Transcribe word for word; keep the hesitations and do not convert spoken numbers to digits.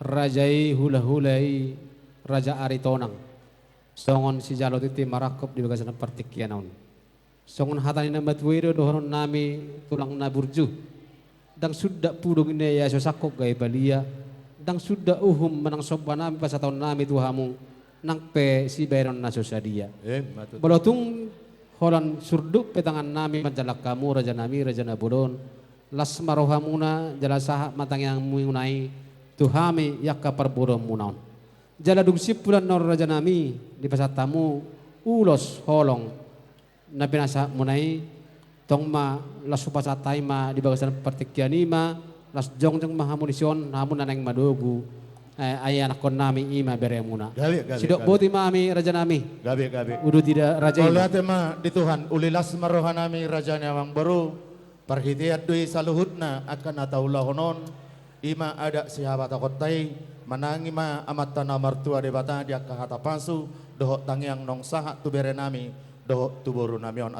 Raja i hulahula i, Raja Aritonang. Songon sijalo tintin marangkup di bagasan partingkian on. Songon hata ni na matua i do dohonon nami tulang na burju. Ndang suda pudung i na ia so sangkot gabe balia. Ndang suda uhum manang somba nami pasahaton nami tu hamu. Nang pe sibahenon na so sadia. Eh, ma tutu. Molo tung holan surduk pe tangan nami manjalang hamu raja nami, raja na bolon. Las ma rohamuna jala sahat ma tangiangmuna i tu hami angka parboruonmuna on. Jala dung simpul annon raja nami dipasahat hamu ulos holong na pinasahatmuna i, tong ma las hupasahat hami ma di bagasan partingkian i ma, las jongjong ma hamu dison, hamu na naeng madogu, eh, ai anakkon nami i ma beremuna. Gabe, gabe, sidok gabe. Boti ma hami raja nami. Gabe, gabe. Uduti da raja i. Mauliate ma di Tuhan, uli las ma roha nami raja ni amang boru. Parhitean do i saluhutna angka na taulahon on, i ma adat sihabatahonta i, manangi ma Amanta na martua Debata di angka hata pasu dohot tangiang naung sahat tu bere nami dohot tu boru nami on.